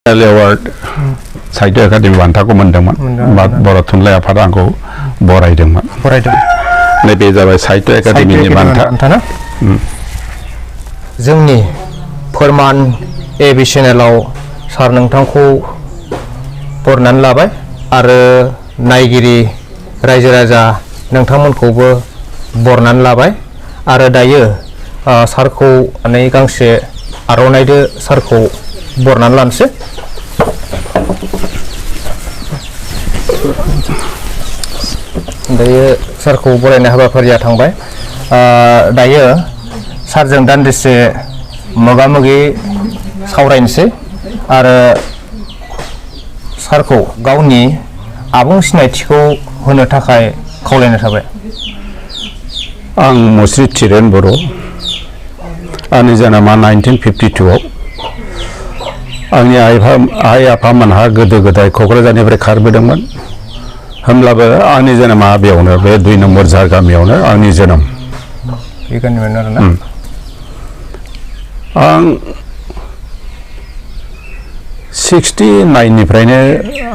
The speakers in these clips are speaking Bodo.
एवार्ड साहित्य एकाडेमि बान्थाखौ मोनदोंमोन बर' थुनलाइ आफादा आंखौ बरायदोंमोन नैबे जाबाय साहित्य एकाडेमिनि बान्था जोंनि फोरमान एबि चेनेलाव सार नोंथांखौ बरनानै लाबाय आरो नायगिरि रायजो राजा नोंथांमोनखौबो बरनानै लाबाय आरो दायो सारखौ गांसे आर'नाइदो सारखौ बरनानै लानोसै दायो सारखौ बरायनाय हाबाफारिया थांबाय दायो सारजों दान्दिसे मोगा-मोगि सावरायनोसै आरो सारखौ गावनि आबुं सिनायथिखौ होनो थाखाय खावलायनाय थाबाय। आं मुस्रि थिरेन बर' आंनि जोनोमा 1952 आव आंनि आइ आफामोनहा गोदो गोदाय क'क्राझारनिफ्राय खारबोदोंमोन होमब्लाबो आंनि जोनोमा बेयावनो बे 2 नम्बर झार गामियावनो आंनि जोनोम आं 69 निफ्रायनो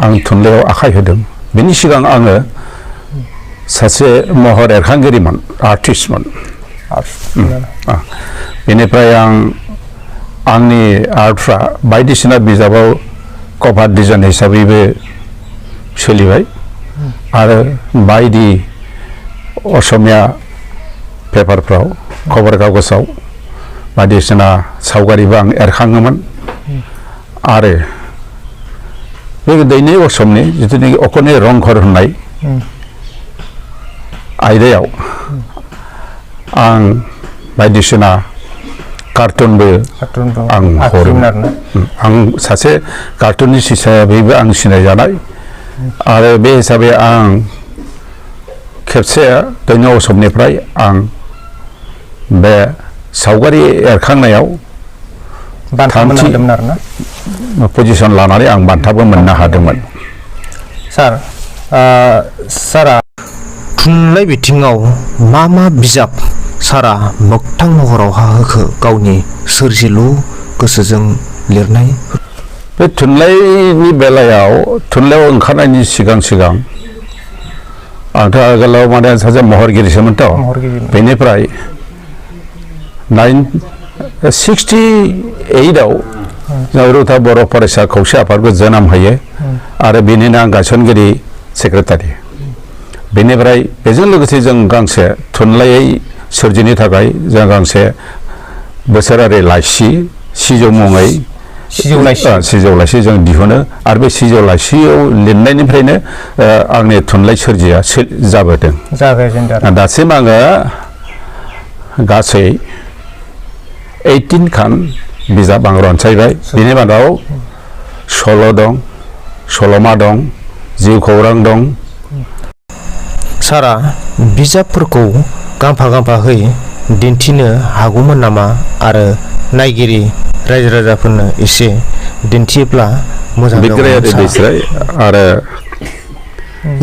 आं थुनलाइयाव आखाइ होदों बेनि सिगां आङो सासे महर एरखांगिरिमोन आर्टिस्टमोन बेनिफ्राय आंनि आर्टफ्रा बायदिसिना बिजाबाव कभार डिजाइन हिसाबैबो सोलिबाय आरो बायदि असमिया पेपारफ्राव खबर कागजाव बायदिसिना सावगारिबो आं एरखाङोमोन आरो बे दैनिक असमनि जिथुनाखि अखनि रंघर होननाय आयदायाव आं बायदिसिना कार्टुनबो आं हरोमोन आं सासे कार्टुनिस्ट हिसाबैबो आं सिनायजानाय आरो बे हिसाबै आं खेबसे दैनिक असमनिफ्राय आं बे सावगारि एरखांनायाव थामथि पजिशन लानानै आं बान्थाबो मोननो हादोंमोन। सारा थुनलाइ बिथिङाव मा बिजाब सारा मोगथां महराव होखो गावनि सोरजिलु गोसोजों लिरनाय बे थुनलाइनि बेलायाव थुनलाइयाव ओंखारनायनि सिगां आंथ' आगोलाव माने सासे महरगिरिसोमोनथ' बेनिफ्राय 68 आव रुथा बर' फरायसा खौसे आफादखौ जोनोम होयो आरो बेनिनो आं गायसनगिरि सेक्रेटारि बेनिफ्राय बेजों लोगोसे जों गांसे थुनलाइ सोरजिनो थाखाय जों गांसे बोसोरारि लाइसि सिजौ मुङै सिजौ लाइसि जों दिहुनो आरो बे सिजौ लाइसियाव लिरनायनिफ्रायनो आंनि थुनलाइ सोरजिया जाबोदों दासिम आङो गासै 18 खान बिजाब आं रनसायबाय बिनि मादाव सल' दं सल'मा दं जिउ खौरां दं सारा बिजाबफोरखौ गांफा होय दिन्थिनो हागौमोन नामा आरो नायगिरि रायजो राजाफोरनो एसे दिन्थियोब्ला मोजां बिग्राय आरो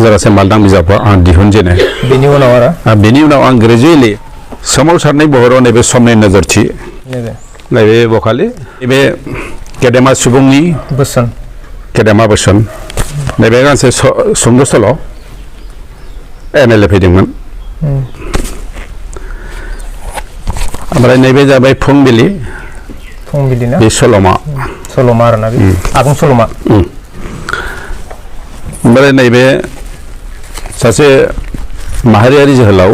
जरासे मालदां बिजाबखौ आं दिहुनजेनो बेनि उनाव आं ग्रेजुवेटलि सोमावसारनाय बर' नैबे समनि नोजोरथि नैबे बखालि नैबे गेदेमा सुबुंनि गेदेमा बोसोन नैबे गांसे सुंद' सल' MLA फैदोंमोन ओमफ्राय नैबे जाबाय फुंबिलि बे सल'मा आरोना आबुं सल'मा ओमफ्राय नैबे सासे माहारियारि जोहोलाव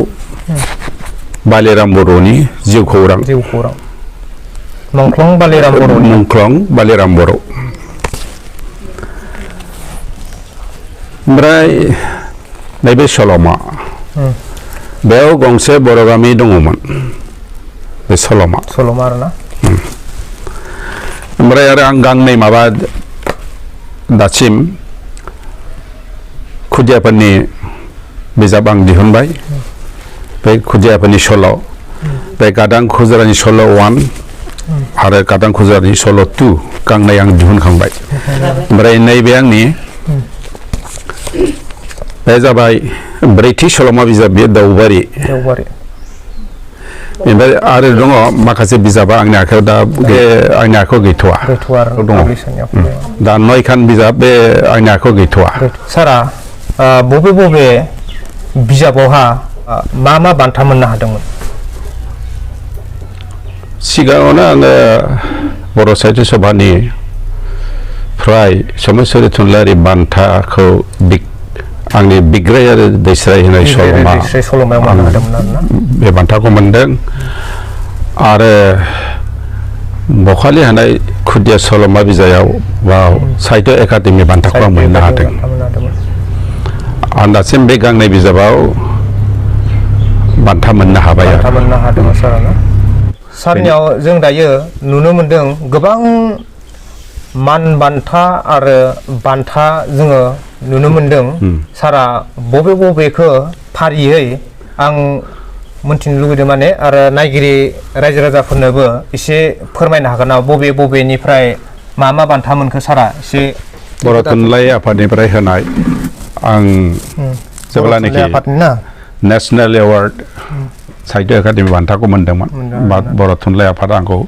बालिराम बर'नि जिउ खौरां मुंख्लं बालिराम बर' ओमफ्राय नैबे सल'मा बेयाव गंसे बर' गामि दङमोन बे सल'मा आरोना ओमफ्राय आरो आं गांनै माबा दासिम खुदियाफोरनि बिजाब आं दिहुनबाय बे खुदियाफोरनि सल' बे गादां खुजारानि सल' 1 आरो गादां खुजारानि सल' 2 गांनै आं दिहुनखांबाय ओमफ्राय नैबे आंनि बे जाबाय ब्रैथि सल'मा बिजाब बे दाउबारि ओमफ्राय आरो दङ माखासे बिजाबा आंनि आखायाव दा बे आंनि आखायाव गैथ'वा दङ दा 9खान बिजाब बे आंनि आखायाव गैथ'वा सारा बबे बबे बिजाबावहा मा मा बान्था मोननो हादोंमोन सिगाङावनो आङो बर' साहित्य सभानि फ्राय समाजारि थुनलाइयारि बान्थाखौ आंनि बिग्राय आरो दैस्राय होनाय बे बान्थाखौ मोनदों आरो बखालि हानाय खुदिया सल'मा बिजायाव बा साहित्य एकाडेमि बान्थाखौ आं मोननो हादों आं दासिम बे गांनै बिजाबाव बान्था मोननो हाबाय सारनियाव जों दायो नुनो मोनदों गोबां मान बान्था आरो बान्था जोङो नुनो मोनदों सारा बबे बबेखौ फारियै आं मोनथिनो लुगैदों माने आरो नायगिरि रायजो राजाफोरनोबो एसे फोरमायनो हागोन ना बबे बबेनिफ्राय मा मा बान्था मोनखो सारा एसे बर' थुनलाइ आफादनिफ्राय होनाय आं जेब्लानाखि नेशनेल एवार्ड साहित्य एकाडेमि बान्थाखौ मोनदोंमोन बर' थुनलाइ आफादा आंखौ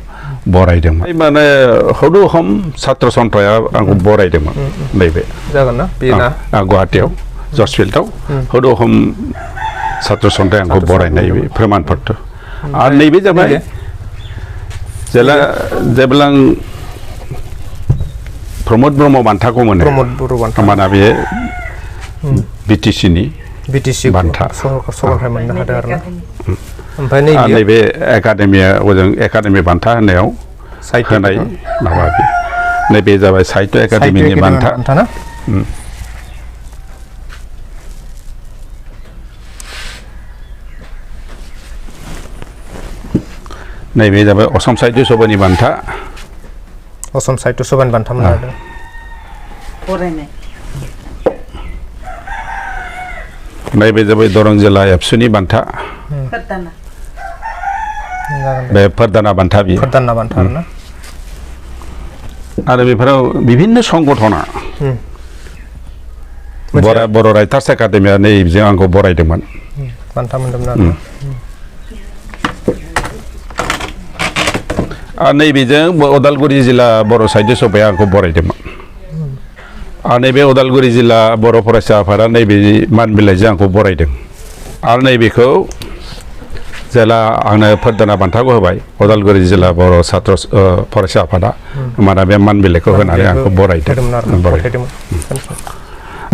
बरायदोंमोन माने हौदु हम छात्र सन्थाया आंखौ बरायदोंमोन नैबे जागोन ना बेना गुवाहाटीयाव जर्ज फिल्डआव हौदु हम छात्र सन्थाया आंखौ बरायनाय फोरमान पत्र आरो नैबे जाबाय जेब्ला आं प्रमद ब्रह्म बान्थाखौ मोनो होमबाना बे बिटिसिनि बान्था सरखारनिफ्राय मोननो हादों आरो ना ओमफ्राय नैबे एकाडेमिया ओजों एकाडेमि बान्था होनायाव होनाय माबा नैबे जाबाय साहित्य एकाडेमिनि बान्था ना नैबे जाबाय असम साहित्य सभानि बान्था असम साहित्य सभानि बान्था मोननो हादों नैबे जाबाय दरं जिल्ला एबसुनि बान्था बे फोरदाना बान्था बियो आरो बेफोराव बिभिन्न संगठना बर' राइटार्स एकाडेमिया नैबेजों आंखौ बरायदोंमोन बान्था मोनदोंमोन आरो नैबेजों उदालगुरि जिल्ला बर' साहित्य सभाया आंखौ बरायदोंमोन आरो नैबे उदालगुरि जिल्ला बर' फरायसा आफादा नैबे मान बिलाइजों आंखौ बरायदों आरो नैबेखौ जेला आंनो फोरदाना बान्थाखौ होबाय उदालगुरि जिल्ला बर' छात्र फरायसा आफादा होमबाना बे मान बिलाइखौ होनानै आंखौ बरायदों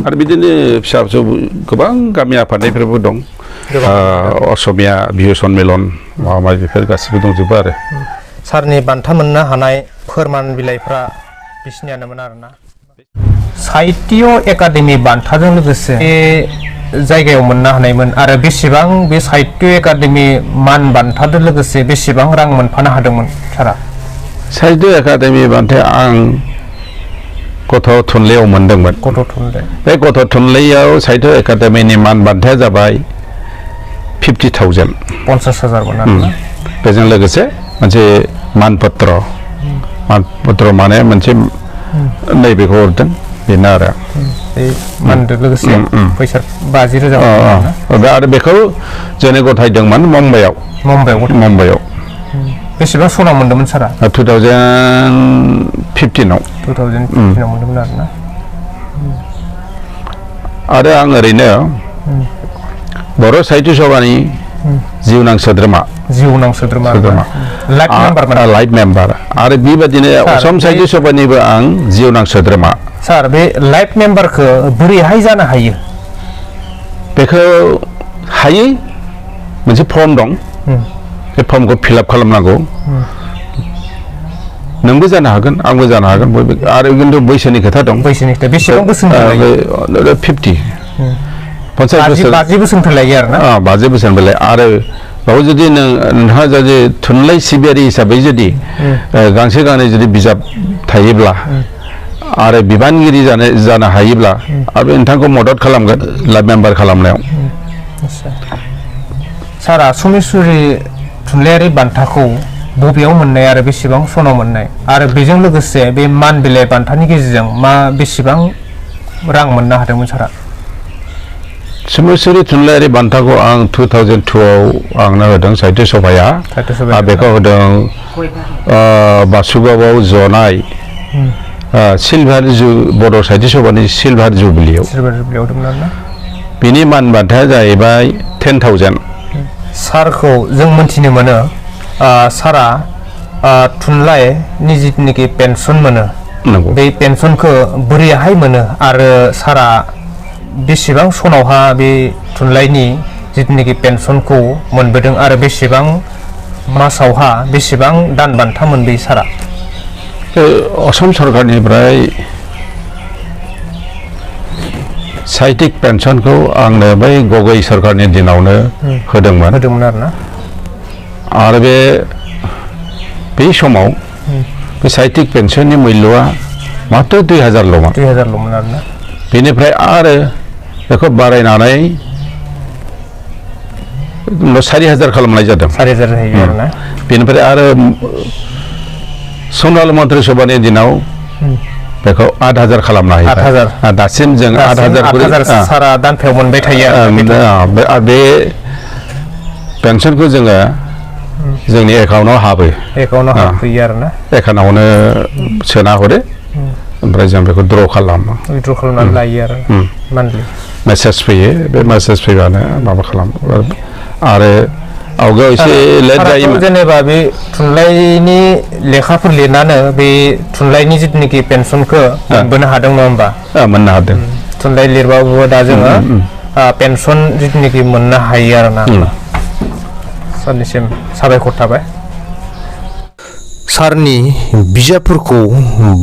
आरो बिदिनो फिसा फिसौ गोबां गामि आफादनिफोरबो दं असमिया बिहु सन्मेलन माबा माबि बेफोर गासिबो दंजोबो आरो सारनि बान्था मोननो हानाय फोरमान बिलाइफ्रा बिसिनियानोमोन आरोना साहित्य एकाडेमि बान्थाजों लोगोसे बे जायगायाव मोननो हानायमोन आरो बेसेबां बे साहित्य एकाडेमि मान बान्थाजों लोगोसे बेसेबां रां मोनफानो हादोंमोन सारा साहित्य एकाडेमि बान्थाया आं गथ' थुनलाइयाव मोनदोंमोन बे गथ' थुनलाइयाव साहित्य एकाडेमिनि मान बान्थाया जाबाय 50,000 50,000 बेजों लोगोसे मोनसे मानपत्र माने मोनसे नैबेखौ हरदों बेनो आरो मानदो लोगोसे फैसा 50,000 आरो बेखौ जोंनो गथायदोंमोन मुम्बाइआव बेसेबां सनाव मोनदोंमोन सारा 2015आव मोनदोंमोन आरोना आरो आं ओरैनो बर' साहित्य सभानि जिउनां सोद्रोमा लाइफ मेम्बार आरो बेबायदिनो असम साहित्य सभानिबो आं जिउनां सोद्रोमा सार बे लाइफ मेम्बारखौ बोरैहाय जानो हायो बेखौ हायो मोनसे फर्म दं बे फर्मखौ फिलआप खालामनांगौ नोंबो जानो हागोन आंबो जानो हागोन बयबो आरो खिन्थु बैसोनि खोथा दं बेसेबां बोसोर 50 50 बोसोरनिफ्राय लायो आरोना 50 बोसोरनिफ्राय लायो आरो बाव जुदि नोंहा जुदि थुनलाइ सिबियारि हिसाबै जुदि गांसे गांनै जुदि बिजाब थायोब्ला आरो बिबानगिरि जानो हायोब्ला आरो नोंथांखौ मदद खालामगोन लाइफ मेम्बार खालामनायाव सारा समेश्वरी थुनलाइयारि बान्थाखौ बबेयाव मोननाय आरो बेसेबां सनाव मोननाय आरो बेजों लोगोसे बे मान बिलाइ बान्थानि गेजेरजों बेसेबां रां मोननो हादोंमोन सारा सोमावसारि थुनलाइयारि बान्थाखौ आं 2002आव आंनो होदों साहित्य सभाया बेखौ होदों बासुगावआव जनाय सिलभार बर' साहित्य सभानि सिलभार जुबिलियाव बिनि मान बान्थाया जाहैबाय 10,000 सारखौ जों मोनथिनो मोनो सारा थुनलाइनि जितुनिखि पेन्सन मोनो बे पेन्सनखौ बोरैहाय मोनो आरो सारा बेसेबां सनावहा बे थुनलाइनि जितुनिखि पेन्सनखौ मोनबोदों आरो बेसेबां मासावहा बेसेबां दान बान्था मोनबोयो सारा असम सरकारनिफ्राय साहित्यिक पेन्सनखौ आंनो बै गगৈ सरकारनि दिनावनो होदोंमोन आरोना आरो बे समाव बे साहित्यिक पेन्सननि मुल्यआ मात्र 2,000ल'मोन आरोना बेनिफ्राय आरो बेखौ बारायनानै 4,000 खालामनाय जादों 4,000 होयो आरोना बेनिफ्राय आरो सनाल मन्त्रि सभानि दिनाव बेखौ 8,000 खालामना होयो 8,000 दासिम जों 8,000 सारा दानफायाव मोनबाय थायो बे पेन्सनखौ जोङो जोंनि एकाउन्टाव हाबफैयो आरोना एकाउन्टावनो सोना हरो ओमफ्राय जों बेखौ द्र खालामो उइथड्र खालामनानै लायो आरो मान्थलि मेसेज फैयो बे मेसेज फैबानो माबा खालामो आरो आवगायाव एसे लेट जायोमोन जेनेबा बे थुनलाइनि लेखाफोर लिरनानै बे थुनलाइनि जितुनिखि पेन्सनखौ मोनबोनो हादों नङा होमबा मोननो हादों थुनलाइ लिरबाबो दा जोङो पेन्सन जितुनिखि मोननो हायो आरोना सारनिसिम साबायखर थाबाय सारनि बिजाबफोरखौ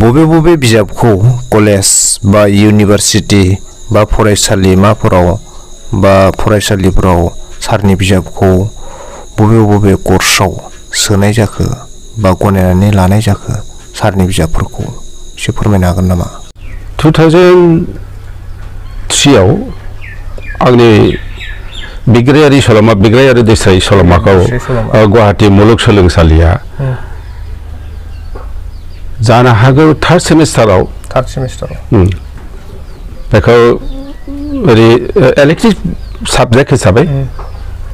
बबे बिजाबखौ कलेज बा इउनिभारसिटि बा फरायसालिमाफोराव बा फरायसालिफोराव सारनि बिजाबखौ बबे कर्सआव सोनाय जाखो बा गनायनानै लानाय जाखो सारनि बिजाबफोरखौ एसे फोरमायनो हागोन नामा 2003आव आंनि बिग्रायारि सल'मा बिग्रायारि दैसारि सल'माखौ गुवाहाटी मुलुगसोलोंसालिया जानो हागौ थार्ड सेमिस्टाराव बेखौ ओरै इलेक्टिभ साबजेक्ट हिसाबै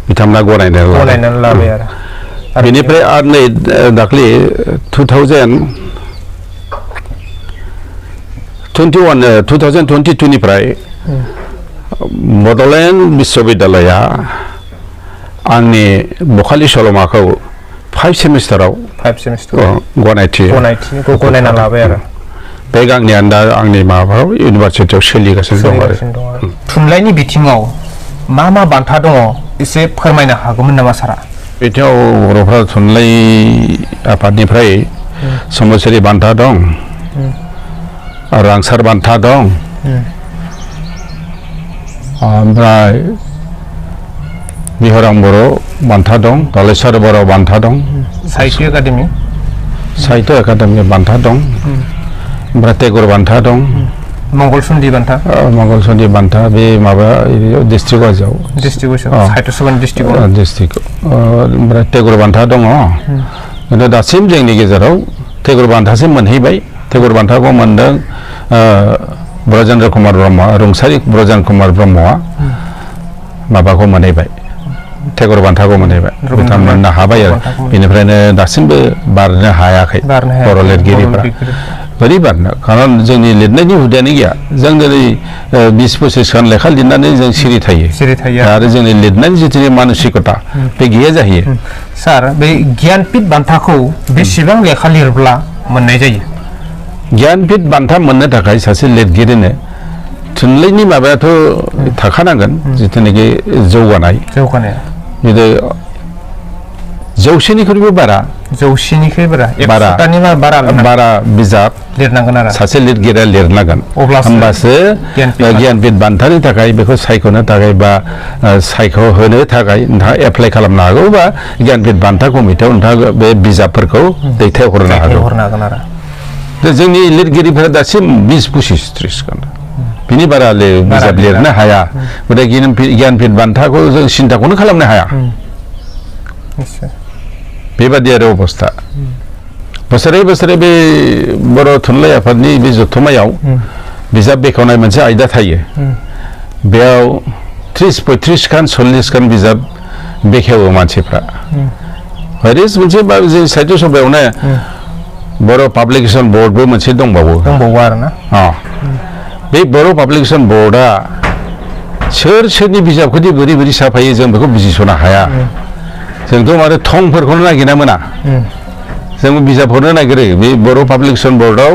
बिथांमोना गनायनानै लाबाय आरो बेनिफ्राय आरो नै दाख्लि 2022 निफ्राय बड'लेण्ड बिश्वविद्यालया आंनि बखालि सल'माखौ 5 सेमिस्टाराव गनायना लाबाय आरो बे गांनैयानो दा आंनि माबायाव इउनिभारसिटियाव सोलिगासिनो दं आरो थुनलाइनि बिथिङाव मा बान्था दङ एसे फोरमायनो हागौमोन नामा सारा बिथिङाव बर'फ्रा थुनलाइ आफादनिफ्राय सोमावसारि बान्था दं रांसार बान्था दं ओमफ्राय बिहरां बर' बान्था दं धलेश्वर बर' बान्था दं साहित्य एकाडेमि बान्था दं ओमफ्राय टेगर बान्था दं मंगलसुन्दि बान्था बे माबा डिस्ट्रिक्ट वाइजआव साहित्य सभानि डिस्ट्रिक्ट ओमफ्राय टेगर बान्था दङ खिन्थु दासिम जोंनि गेजेराव टेगर बान्थासिम मोनहैबाय टेगर बान्थाखौ मोनदों ब्रजेन्द्र कुमार ब्रह्म रुंसारि ब्रजेन्द्र कुमार ब्रह्मआ माबाखौ मोनहैबाय टेगर बान्थाखौ मोनहैबाय बिथांमोननो हाबाय आरो बेनिफ्रायनो दासिमबो बारनो हायाखै बर' लिरगिरिफ्रा बोरै बारनो खारन जोंनि लिरनायनि हुदायानो गैया जों दिनै 20-25 खान लेखा लिरनानै जों सिरि थायो आरो जोंनि लिरनायनि जिथु मानसिकता बे गैया जाहैयो सार बे गियानपीठ बान्थाखौ बेसेबां लेखा लिरब्ला मोननाय जायो गियानपीठ बान्था मोननो थाखाय सासे लिरगिरिनो थुनलाइनि माबायाथ' थाखानांगोन जिथुनाखि जौगानाय बिदि जौसेनिख्रुइबो बारा बिजाब लिरनांगोन आरो सासे लिरगिरिया लिरनांगोन होमबासो गियानपीठ बान्थानि थाखाय बेखौ सायख'नो थाखाय बा सायख'होनो थाखाय नोंथाङा एप्लाइ खालामनो हागौ बा गियानपीठ बान्था कमिटियाव नोंथाङा बे बिजाबफोरखौ दैथायहरनो हागौ जोंनि लिरगिरिफोरा दासिम 20-25-30 खान बिनि बारा बिजाब लिरनो हाया गथाय गियानपीठ बान्थाखौ जों सिन्थाखौनो खालामनो हाया बेबादि आरो अबस्था बोसोरे बे बर' थुनलाइ आफादनि बे जथुम्मायाव बिजाब बेखेवनाय मोनसे आयदा थायो बेयाव 30-35 खान 40 खान बिजाब बेखेवो मानसिफ्रा हरिस मोनसे साहित्य सभायावनो बर' पाब्लिकेशन बर्डबो मोनसे दंबावो आरोना बे बर' पाब्लिकेशन बर्डआ सोरनि बिजाबखौदि बोरै साफायो जों बेखौ बुजिस'नो हाया जोंथ' माने थंफोरखौनो नागिरना मोना जों बिजाब हरनो नागिरो बे बर' पाब्लिकेशन बर्डआव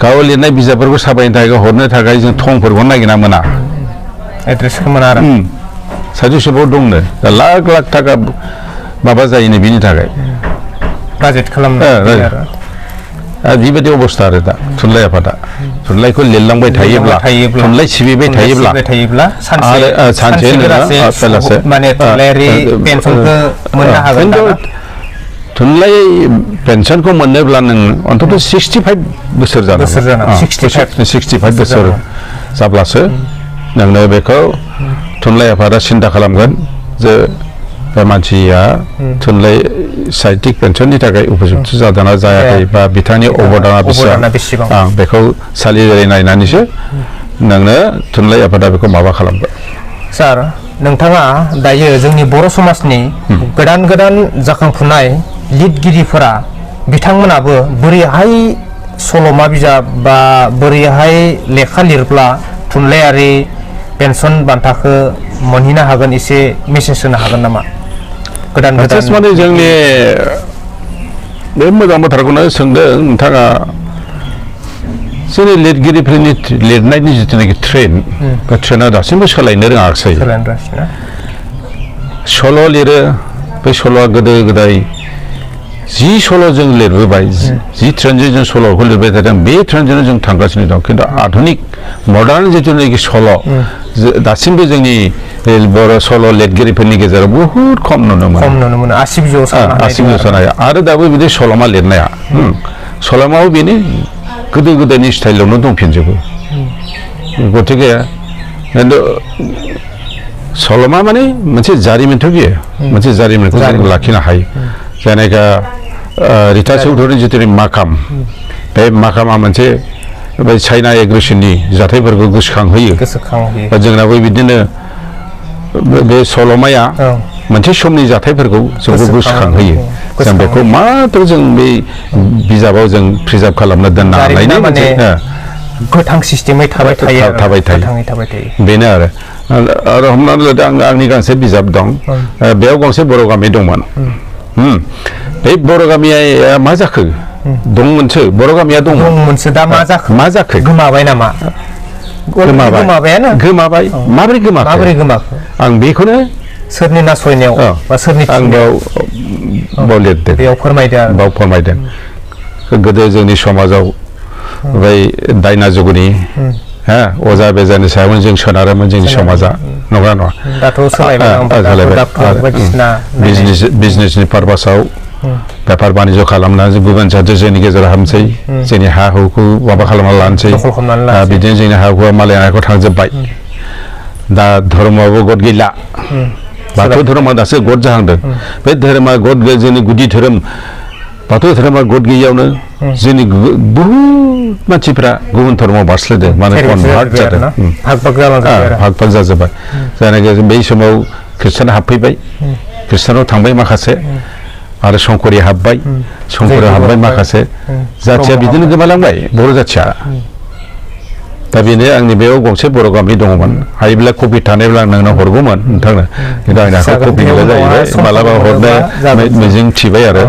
गाव लिरनाय बिजाबफोरखौ साफायनो थाखाय हरनो थाखाय जों थंफोरखौनो नागिरना मोना एड्रेसखौ मोना आरो साहित्य सभायाव दंनो लाख थाखा माबा जायोनो बिनि थाखाय बाजेट खालामनो बेबायदि अबस्था आरो दा थुनलाइ आफादा थुनलाइखौ लिरलांबाय थायोब्ला थुनलाइ सिबिबाय थायोब्ला आरो सानसे माने थुनलाइयारि पेन्सनखौ मोननो हागोन थुनलाइ पेन्सनखौ मोननोब्ला नों अन्तत 65 बोसोर जानांगौ 65 बोसोर जाब्लासो नोंनो बेखौ थुनलाइ आफादा सिन्था खालामगोन जे बे मानसिया थुनलाइ साहित्यिक पेन्सननि थाखाय उपजुक्त जादोंना जायाखै बा बिथांनि अबदाना बेसेबां आं बेखौ सालिजारि नायनानैसो नोंनो थुनलाइ आफादा बेखौ माबा खालामगोन सार नोंथाङा दायो जोंनि बर' समाजनि गोदान जाखांफुनाय लिरगिरिफोरा बिथांमोनाबो बोरैहाय सल'मा बिजाब बा बोरैहाय लेखा लिरब्ला थुनलाइयारि पेन्सन बान्थाखौ मोनहैनो हागोन एसे मेसेज होनो हागोन नामा गोदान माने जोंनि बे मोजां बाथ्राखौनो सोंदों नोंथाङा जोंनि लिरगिरिफोरनि लिरनायनि जिथुनाखि ट्रेना दासिमबो सोलायनो रोङाखिसै सल' लिरो बे सल'आ गोदो गोदाय जि सल' जों लिरबोबाय जि ट्रेनजों जों सल'खौ लिरबाय थादों बे ट्रेनजोंनो जों थांगासिनो दं खिन्थु आधुनिक मडार्न जिथुनाखि सल' दासिमबो जोंनि बर' सल' लिरगिरिफोरनि गेजेराव बुहुत खम नुनो मोनो 80 जौखोन्दो आरो दाबो बिदि सल'मा लिरनाया सल'मायाव बेनो गोदो गोदायनि स्टाइलावनो दंफिनजोबो गतिके सल'मा माने मोनसे जारिमिनथ' बियो मोनसे जारिमिनखौ जों लाखिनो हायो जेनेका रिता चौधुरीनि जिथु माकाम बे माकामा मोनसे चाइना एग्रेसननि जाथायफोरखौ गोसोखांहोयो जोंनाबो बिदिनो बे सल'माया मोनसे समनि जाथायफोरखौ जोंखौ गोसोखांहोयो जों बेखौ मात्र जों बे बिजाबाव जों प्रिजार्भ खालामना दोननो हानायनि मोनसे गोथां सिस्टेमै थाबाय थायो बेनो आरो हमनानै लादो आंनि गांसे बिजाब दं बेयाव गंसे बर' गामि दंमोन बे बर' गामिया मा जाखो दंमोनसो बर' गामिया दंमोनसो दा मा जाखो गोमाबाय नामा गोमाबाय माबोरै गोमाखो आं बेखौनो सोरनि नासयनायाव बा सोरनि आं बेयाव लिरदों बेयाव फोरमायदों गोदो जोंनि समाजाव बै दायना जुगनि अजा बेजानि सायावनो जों सोनारोमोन जोंनि समाजा नङा दाथ' सोलायबाय बिजनेसनि पारपासाव बेफार बानिज्य खालामना गुबुन जाथिया जोंनि गेजेराव हाबनोसै जोंनि हा हुखौ माबा खालामना लानोसै बिदिनो जोंनि हा हुआ मालायनायखौ थांजोब्बाय दा धर्मआबो गद गैला बाथौ धर्मआ दासो गद जाहांदों बे धोरोमा गद जोंनि गुदि धोरोम बाथौ धोरोमा गद गैयियावनो जोंनि बुहुत मानसिफ्रा गुबुन धर्मआव बारस्लायदों माने कनभार्ट जादों भाग भाग जाजोब्बाय जायनाखि बै समाव ख्रिस्टान हाबफैबाय ख्रिस्टानाव थांबाय माखासे आरो शंकरी हाबबाय शंकराव हाबबाय माखासे जाथिया बिदिनो गोमालांबाय बर' जाथिया दा बेनो आंनि बेयाव गंसे बर' गामि दङमोन हायोब्ला कपि थानायब्ला आं नोंनाव हरगौमोन नोंथांनो खिन्थु आंनि आखायाव कपि गैला जाहैबाय मालाबा हरनो मिजिं थिबाय आरो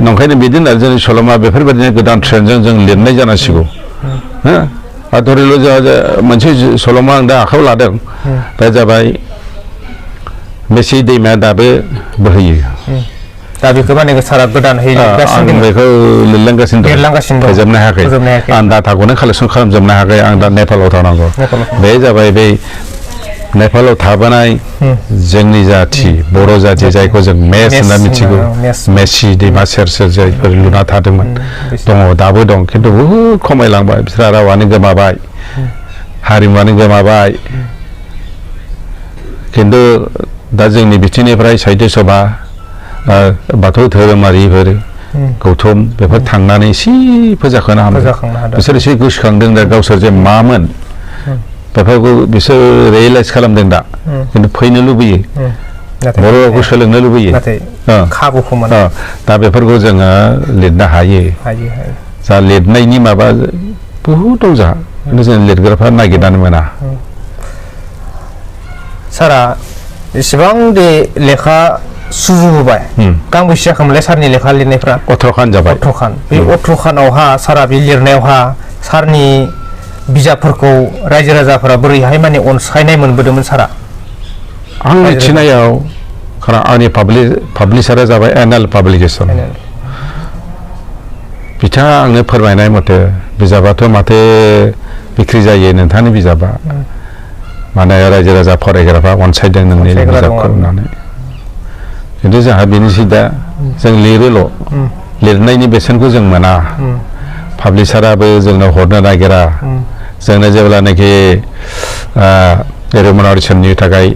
नंखायनो बिदिनो जोंनि सल'मा बेफोरबायदिनो गोदान ट्रेन्डजों जों लिरनाय जानांसिगौ धरिल' जोंहा मोनसे सल'मा आं दा आखायाव लादों बे जाबाय मेसि दैमाया दाबो बोहैयो दा बेखौ माने सारा गोदानहै आं बेखौ लिरलांगासिनो दं फोजोबनो हायाखै आं डाटाखौनो कालेक्सन खालामजोबनो हायाखै आं दा नेपालाव थानांगौ बे जाबाय बे नेपालाव थाबोनाय जोंनि जाथि बर' जाथि जायखौ जों मेस होनना मिथिगौ मेसि दैमा सेर सेर जायफोर लुना थादोंमोन दङ दाबो दं खिन्थु बहुद खमायलांबाय बिसोरा रावानो गोमाबाय हारिमुआनो गोमाबाय खिन्थु दा जोंनि बिथिंनिफ्राय साहित्य सभा बाथौ धोरोमारिफोर गौथुम बेफोर थांनानै एसे फोजाखांनो हादों बिसोर एसे गोसोखांदों दा गावसोर जे मामोन बेफोरखौ बिसोर रियेलाइज खालामदों दा खिन्थु फैनो लुबैयो बर' रावखौ सोलोंनो लुबैयो खाबुखौ मोना दा बेफोरखौ जोङो लिरनो हायो जा लिरनायनि माबा बहुद दं जोंहा खिन्थु जों लिरग्राफ्रा नागिरनानै मोना सारा एसेबां दे लेखा सुजुबोबाय गांबेसे जाखोमोनलाय सारनि लेखा लिरनायफ्रा 18 खान जाबाय 18 खान बे 18 खानावहा सारा बे लिरनायावहा सारनि बिजाबफोरखौ रायजो राजाफोरा बोरैहाय माने अनसायनाय मोनबोदोंमोन सारा आं मिथिनायाव आंनि पाब्लिसारा जाबाय एनएल पाब्लिकेसन बिथाङा आंनो फोरमायनाय मथे बिजाबाथ' माथो बिक्रि जायो नोंथांनि बिजाबा माने रायजो राजा फरायग्राफ्रा अनसायदों नोंनि बिजाबखौ होननानै खिन्थु जोंहा बेनोसै दा जों लिरोल' लिरनायनि बेसेनखौ जों मोना पाब्लिसाराबो जोंनो हरनो नागिरा जोंनो जेब्लानाखि रेमुनारेसननि थाखाय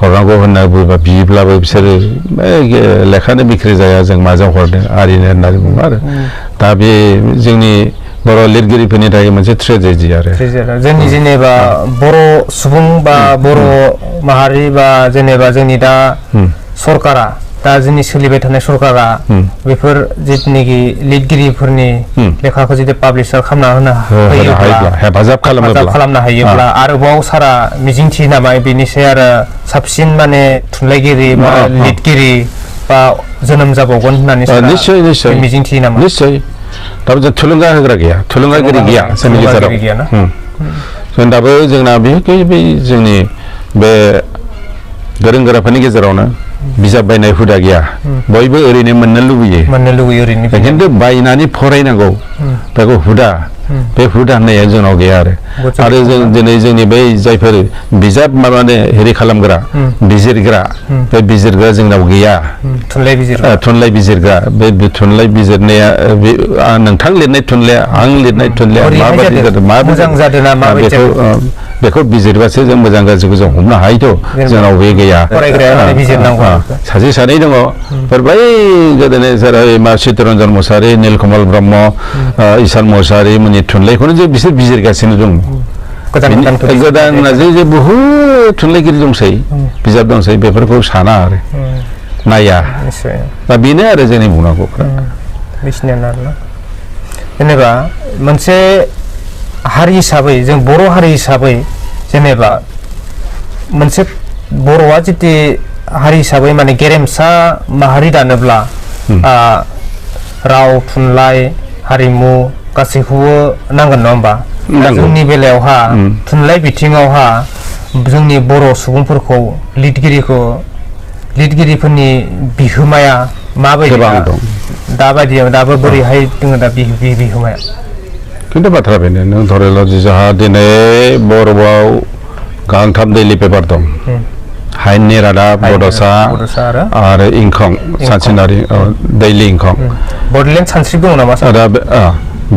हरनांगौ होनना बियोब्लाबो बिसोरो लेखानो बिक्रि जाया जों माजों हरदों आरिनो होननानै बुङो आरो दा बे जोंनि बर' लिरगिरिफोरनि थाखाय मोनसे ट्रेजेडि आरो जोंनि जेनेबा बर' सुबुं बा बर' माहारि बा जेनेबा जोंनि दा सरकारा दा जोंनि सोलिबाय थानाय सरकारा बेफोर जितुनिखि लिरगिरिफोरनि लेखाखौ जुदि पाब्लिसार खालामना होनो हायोब्ला हेफाजाब खालामनो हायोब्ला आरोबाव सारा मिजिंथियो नामा बेनिसाय आरो साबसिन माने थुनलाइगिरि बा लिरगिरि बा जोनोम जाबावगोन होननानै निश्चय मिजिंथियो नामा निश्चय दा जों थुलुंगा होग्रा गैया थुलुंगागिरि गैया जोंनि गेजेराव जों दाबो जोंना बे जोंनि बे गोरों गोराफोरनि गेजेरावनो बिजाब बायनाय हुदा गैया बयबो ओरैनो मोननो लुबैयो ओरैनो खिन्थु बायनानै फरायनांगौ बेखौ हुदा बे हुदा होननाया जोंनाव गैया आरो जों दिनै जोंनि बै जायफोर बिजाब माबानो हेरि खालामग्रा बिजिरग्रा बे बिजिरग्रा जोंनाव गैया थुनलाइ बिजिरग्रा बे थुनलाइ बिजिरनाया नोंथां लिरनाय थुनलाइया आं लिरनाय थुनलाइया माबायदि जादों मोजां जादों ना माबायदि बेखौ बिजिरबासो जों मोजां गाज्रिखौ जों हमनो हायोथ' जोंनाव बे गैया सासे सानै दङ बै गोदोनि जेरै मा चित्तरन्जन मुसाहारि नीलकमल ब्रह्म ईसान मुसाहारि मोननि थुनलाइखौनो जों बिसोर बिजिरगासिनो दं गोदान जे बहुद थुनलाइगिरि दंसै बिजाब दंसै बेफोरखौ साना आरो नाया दा बेनो आरो जोंनि बुंनांगौफ्रा जेनेबा मोनसे हारि हिसाबै जों बर' हारि हिसाबै जेनेबा मोनसे बर'आ जिति हारि हिसाबै माने गेरेमसा माहारि दानोब्ला राव थुनलाइ हारिमु गासैखौबो नांगोन नङा होमबा जोंनि बेलायावहा थुनलाइ बिथिङावहा जोंनि बर' सुबुंफोरखौ लिरगिरिफोरनि बिहोमाया माबायदि दाबायदियाव दाबो बोरैहाय दङ दा बिहोमाया खिन्थु बाथ्रा बेनो नों धरिल' जोंहा दिनै बर'आव गांथाम दैलि पेपार दं हायेननि रादाब बड'सा आरो इंखं सानसेनारि दैलि इंखं बड'लेण्ड सानस्रि दङ नामा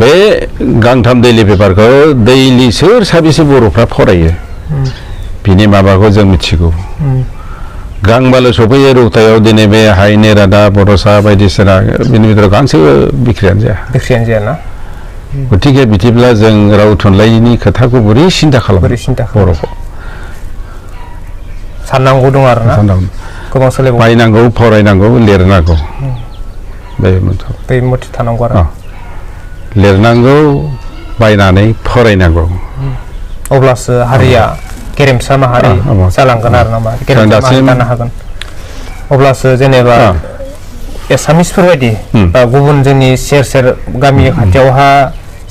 बे गांथाम दैलि पेपारखौ दैलि सोर साबेसे बर'फ्रा फरायो बिनि माबाखौ जों मिथिगौ गांबाल' सफैयो रौतायाव दिनै बे हायेननि रादाब बड'सा बायदिसिना बिनि बिथोराव गांसेबो बिक्रियानो जाया ना गतिके बिदिब्ला जों राव थुनलाइनि खोथाखौ बोरै सिन्था खालामो बर'खौ साननांगौ दं आरो ना गोबां सोलायबाय बायनांगौ फरायनांगौ लिरनांगौ बे मथे थानांगौ आरो लिरनांगौ बायनानै फरायनांगौ अब्लासो हारिया गेरेमसा माहारि जालांगोन आरो नामा गेरेमसा माहारि जानो हागोन अब्लासो जेनेबा एसामिसफोर बायदि बा गुबुन जोंनि सेर गामि खाथियावहा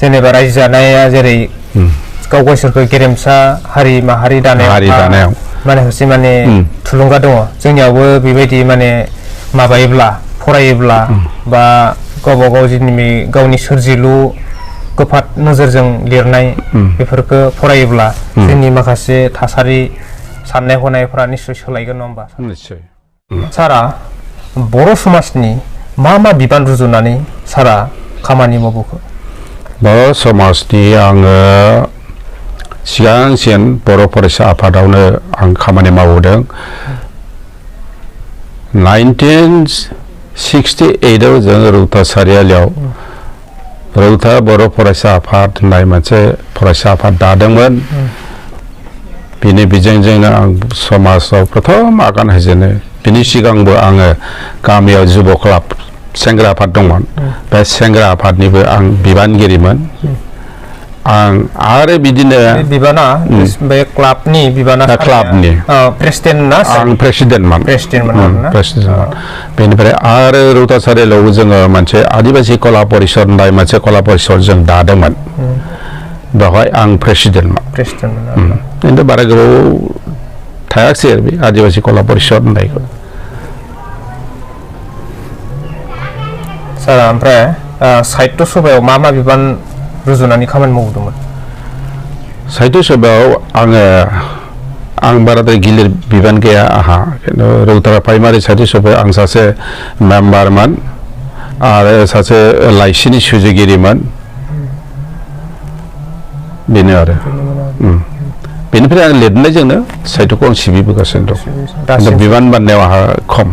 जेनेबा रायजो जानाया जेरै गाव गावसोरखौ गेरेमसा हारि माहारि दानायाव माने थुलुंगा दङ जोंनियावबो बेबायदि माने माबायोब्ला फरायोब्ला बा गावबा गाव गावनि सोरजिलु गोफाथ नोजोरजों लिरनाय बेफोरखौ फरायोब्ला जोंनि माखासे थासारि साननाय हनायफोरा निश्चय सोलायगोन नङा होमबा सारा बर' समाजनि मा बिबान रुजुनानै सारा खामानि मावबोखो बर' समाजनि आङो सिगांसिन बर' फरायसा आफादावनो आं खामानि मावदों 1968 जों रौता सारियालियाव रौता बर' फरायसा आफाद होननाय मोनसे फरायसा आफाद दादोंमोन बिनि बिजोंजोंनो आं समाजाव प्रथम आगान होजेनो बिनि सिगांबो आङो गामियाव जुब क्लाब सेंग्रा आफाद दंमोन बे सेंग्रा आफादनिबो आं बिबानगिरिमोन आं आरो बिदिनो बिबाना बे क्लाबनि बिबाना क्लाबनि प्रेसिडेन्ट ना आं प्रेसिडेन्टमोन प्रेसिडेन्टमोन बेनिफ्राय आरो रौता सारियालियाव जोङो मोनसे आदिबासि कला परिषद होननाय मोनसे कला परिषद जों दादोंमोन बेवहाय आं प्रेसिडेन्टमोन खिन्थु बारा गोबाव थायाखिसै आरो बे आदिबासि कला परिषद होननायखौ सार ओमफ्राय साहित्य सभायाव मा मा बिबान रुजुनानै खामानि मावदोंमोन साहित्य सभायाव आं बाराद्राय गिलिर बिबान गैया आहा खिन्थु रौता प्राइमारि साहित्य सभायाव आं सासे मेम्बारमोन आरो सासे लाइसिनि सुजुगिरिमोन बेनो आरो बेनिफ्राय आं लिरनायजोंनो साहित्यखौ आं सिबिबोगासिनो दं बिबान बाननायाव आंहा खम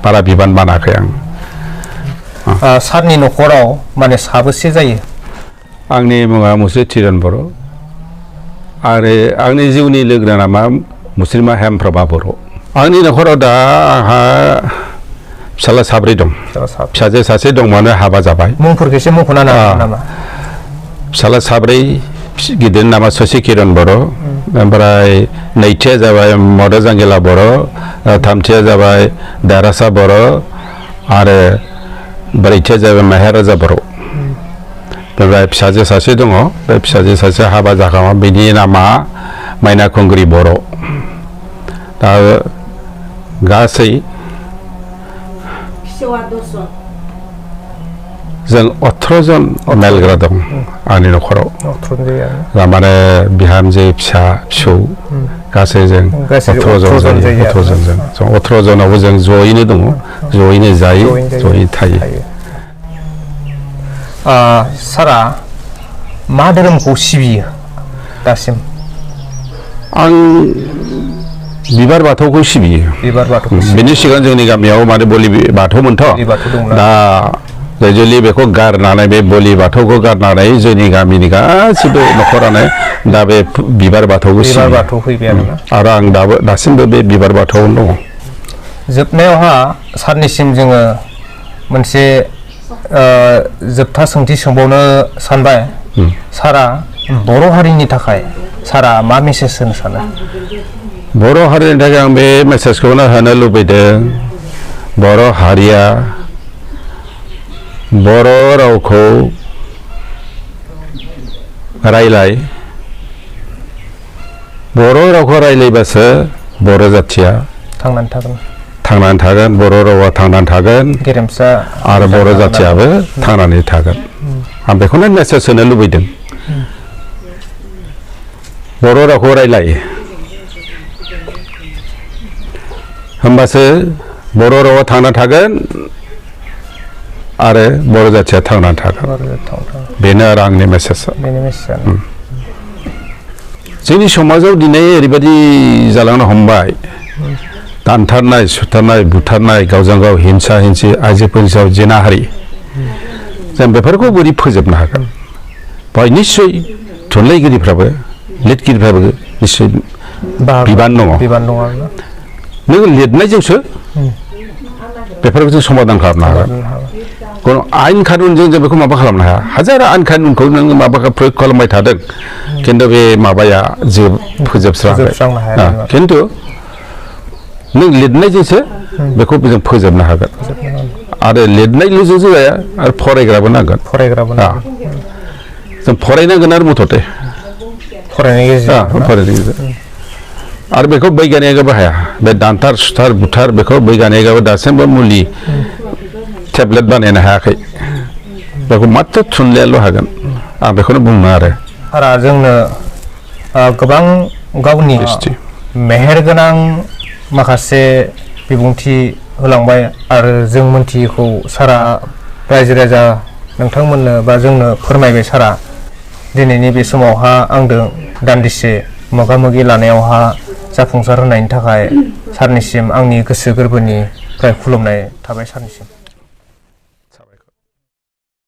बारा बिबान बानाखै आं सारनि न'खराव माने साबेसे जायो आंनि मुङा मुस्रि थिरन बर' आरो आंनि जिउनि लोगोनि नामा मुस्रिमा हेमप्रभा बर' आंनि न'खराव दा आंहा फिसाला साब्रै दं फिसाजो सासे दंमोन हाबा जाबाय मुंफोरखौ एसे मख'ना नामा फिसाला साब्रै गिदिर नामा शशि किरन बर' ओमफ्राय नैथिया जाबाय मद जांगिला बर' थामथिया जाबाय दारासा बर' आरो ब्रैथिया जाबाय मेहेराजा बर' ओमफ्राय फिसाजो सासे दङ बे फिसाजो सासे हाबा जाखांबाय बिनि नामा माइना खुंग्रि बर' दा गासै जों 18 जन मेलग्रा दं आंनि न'खराव माने बिहामजो फिसा फिसौ गासै जों 18 जनावबो जों जयैनो दङ जयैनो जायो जयै थायो सारा मा धोरोमखौ सिबियो दासिम आं बिबार बाथौखौ सिबियो बेनि सिगां जोंनि गामियाव माने बोलि बाथौमोनथ' दा जुलि बेखौ गारनानै बे बोलि बाथौखौ गारनानै जोंनि गामिनि गासिबो न'खरानो दा बे बिबार बाथौखौ सिबियो आरो आं दासिमबो बे बिबार बाथौआवनो दङ जोबनायावहा सारनिसिम जोङो मोनसे जोबथा सोंथि सोंबावनो सानबाय सारा बर' हारिनि थाखाय सारा मा मेसेज होनो सानो बर' हारिनि थाखाय आं बे मेसेजखौनो होनो लुबैदों बर' हारिया बर' रावखौ रायलाय बर' रावखौ रायलायबासो बर' जाथिया थांनानै थागोन बर' रावा थांनानै थागोन गेरेमसा आरो बर' जाथियाबो थांनानै थागोन आं बेखौनो मेसेज होनो लुबैदों बर' रावखौ रायलाय होमबासो बर' रावा थांनानै थागोन आरो बर' जाथिया थांनानै थागोन बेनो आरो आंनि मेसेजआ जोंनि समाजाव दिनै ओरैबायदि जालांनो हमबाय दानथारनाय सुथारनाय बुथारनाय गावजों गाव हिंसा हिंसि आइजोफोरनि सायाव जिनाहारि जों बेफोरखौ बोरै फोजोबनो हागोन बेवहाय निस्सय थुनलाइगिरिफ्राबो लिरगिरिफ्राबो निस्सय बिबान दङ नों लिरनायजोंसो बेफोरखौ जों समाधान खालामनो हागोन आयेन कानुनजों जों बेखौ माबा खालामनो हाया हाजार आयेन कानुनखौ नों माबा प्रयोग खालामबाय थादों खिन्थु बे माबाया फोजोबस्राङाखै खिन्थु नों लिरनायजोंसो बेखौ जों फोजोबनो हागोन आरो लिरनायल'जों जाया आरो फरायग्राबो नांगोन जों फरायनांगोन आरो मथथे फरायनायनि गेजेरजों आरो बेखौ बैगानिकआबो हाया बे दानथार सुथार बुथार बेखौ बैगानिकआबो दासिमबो मुलि टेब्लेट बानायनो हायाखै बेखौ मात्र थुनलाइयाल' हागोन आं बेखौनो बुङो आरो सारा जोंनो गोबां गावनि मेहेरगोनां माखासे बिबुंथि होलांबाय आरो जों मोनथियैखौ सारा रायजो राजा नोंथांमोननो बा जोंनो फोरमायबाय सारा दिनैनि बे समावहा आंजों दान्दिसे मोगा मोगि लानायावहा जाफुंसार होनायनि थाखाय सारनिसिम आंनि गोसो गोरबोनिफ्राय खुलुमनाय थाबाय सारनिसिम